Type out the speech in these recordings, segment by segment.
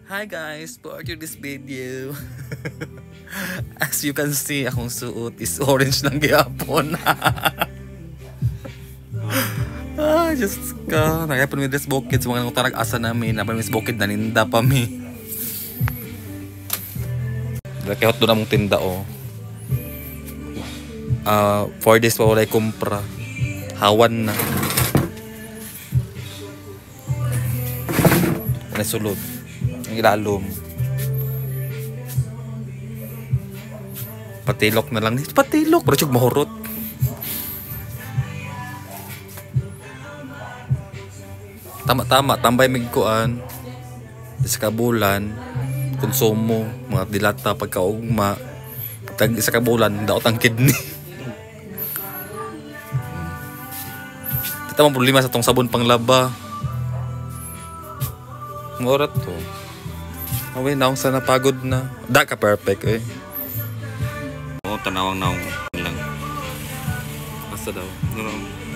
Hi guys, for this video. As you can see, akong suot is orange lang gihapon. Ah, just ka. Nagapon mi des bukid sa mga nangutarag asa namin. Napon mi sa bukid, naninda pa mi. Kaya hot doon among tinda oh. 4 days pa walay kumpra. Hawan na. Nasulod. Ang ilalom. Patilok na lang. Patilok! Pero siyog mahurot. Tama-tama. Tambay migkuan. Isa ka bulan. Konsumo. Mga dilata. Pagkaugma. Pagka isa ka bulan, daot ang kidney. Kita mo problema sa tong sabon panglaba. Ngorat to. Away, naong sana pagod na. Da ka perfect eh. Oo, tanawang naong lang. Asa daw?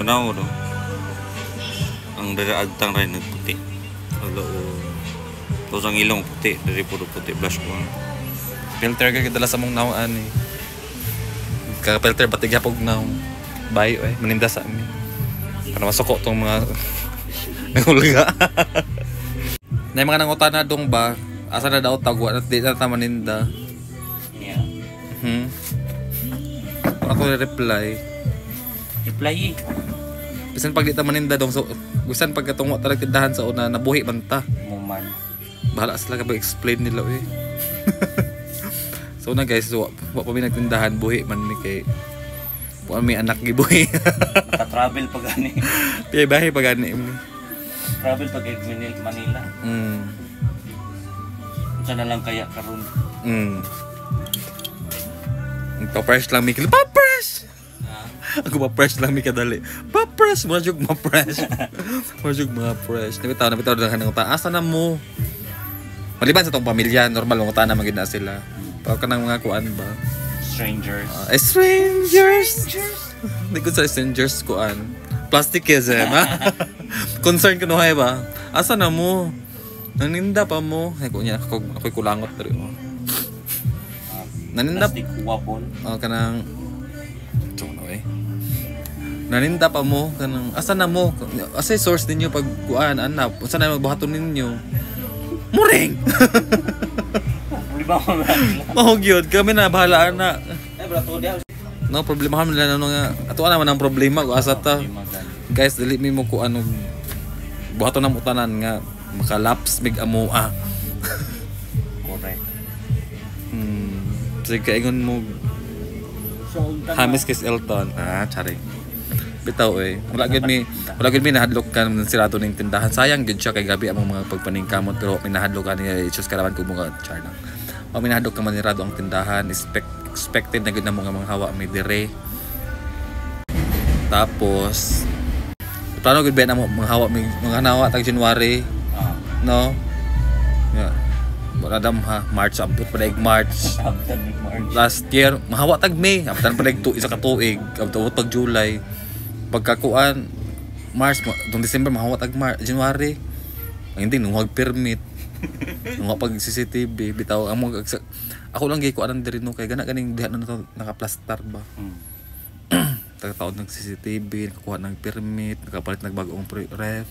Tanaw daw. Ang dara agtang rin nagputi. Alo, oh. Tapos ang ilong puti, diri puro puti blush ko. Filter ka kadala sa mong naong ani. Kaka-filter batig hapog naong. Bayo eh, maninda sa amin. Para masuko tong mga nangulga. Na mga nangutana dong ba? Asa na daw tagwa na di na ta maninda. Yeah. Ako reply. Reply. Bisan pag di ta maninda dong so bisan pag katong wa ta tindahan sa una nabuhi man ta. Muman. Bahala sila ka explain nila eh. So na guys, wa pa mi nagtindahan, buhi man mi kay wa mi anak gibuhi. Ka-travel pa gani. Piyay bahay pa gani mi. Travel pag Manila. Unsa na lang kaya karon? Pa-fresh lang mi. Pa-fresh! Ako pa-fresh lang mi kadali. Pa-fresh! Mura jug ma-fresh. Mura jug ma-fresh. Nabitaw na kanang uta. Asa na mo? Maliban sa tong pamilya, normal mga utana man gid na sila. Pero kanang mga kuan ba? Strangers. Strangers! Hindi ko sa strangers kuan. Plasticism, ha? Concern ko no ba? Asa na mo? Naninda pa mo? Ay, kunya, ako'y kulangot pero. Oh. Naninda plastic wapon. Oh, kanang ito no eh. Naninda pa mo kanang asa na mo? Asa source ninyo pag kuan ana? Unsa na magbuhaton ninyo? Muring. Problema mo na. Mao gyud kami na bahala na. Ay brato dia. No problema kami nila no nga. Ato naman ang problema ko asa ta. Guys, dili mi mo kuan og buhaton na mo tanan nga makalaps mig amoa. Correct. Sige kaingon mo Hamis kis Elton. Ah, charing. Bitaw eh. Wala gid mi nahadlok ka ng sirado ning tindahan. Sayang gid siya kay gabi among mga pagpaningkamot pero mi nahadlok ka niya issues karawan ko mga char lang. O mi nahadlok ka manirado ang tindahan. Expected na gid na mga hawa mi dire. Tapos plano gid ba na mo mga hawa mi mga nawa tag January. No? Yeah. Wala dam ha, March abot pa daig March. Last year mahawa tag May, abutan pa daig isa ka tuig, abot pag July. Pagkakuan March, dong December mahawa tag March, January. Ang hindi nung permit. Nung pag CCTV bitaw amo ako lang gikuan diri no kay gana ganing diha na nakaplastar ba. Tagataod ng CCTV, nakakuha ng permit, nakapalit ng bagong ref.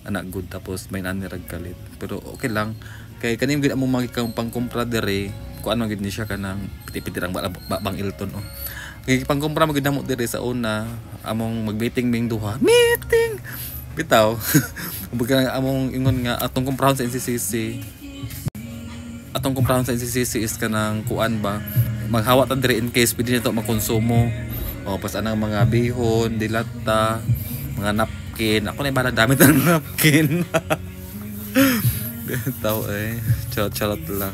Anak good tapos may nanirag kalit. Pero okay lang kay kanim gid among magikang pangkumpra diri, kuan man gid ni siya kanang piti-piti rang bang Elton oh. Kay pangkumpra man gid namo diri sa una, among mag-meeting ming duha. Meeting. Bitaw. Kumbaga among ingon nga atong kumprahon sa NCCC. Atong kumprahon sa NCCC is kanang kuan ba, maghawa ta diri in case pwede nito makonsumo. O pas anang mga bihon, dilata, mga napkin. Ako na bahala damit ng napkin. Bitaw eh. Charot-charot lang.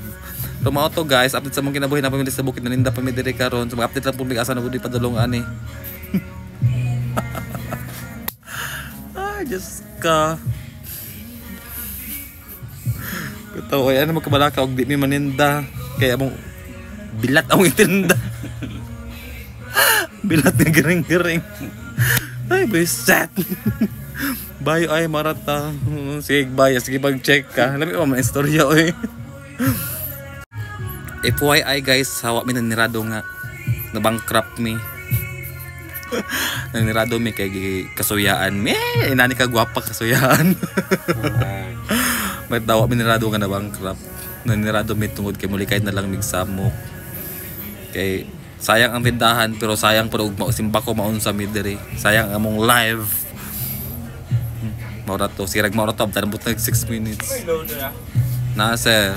So mao to guys, update sa mong kinabuhi na pamilya sa bukid naninda pa mi diri karon. So mag-update lang pud asa na pud padulong ani. Ay, just ka. Bitaw ay ano magkabalaka og di mi maninda kay among bilat among itinda. Bilat nga gering-gering. Ay, bisat. Bye ay marata. Sige, bye. Sige, pag-check ka. Lami pa man istorya oy. FYI guys, hawa mi nanirado nga nabankrupt mi. Nanirado mi kay kasuyaan mi. Eh, inani ka gwapa kasuyaan. But dawa mi nirado nga nabankrupt. Nanirado mi tungod kay mulikay na lang mig samok. Kay sayang ang tindahan, pero sayang pero ug simba ko maunsa mi diri. Sayang among live. Mao ra to, sirag mao ra to, abot nag 6 minutes. Load na. Na sir.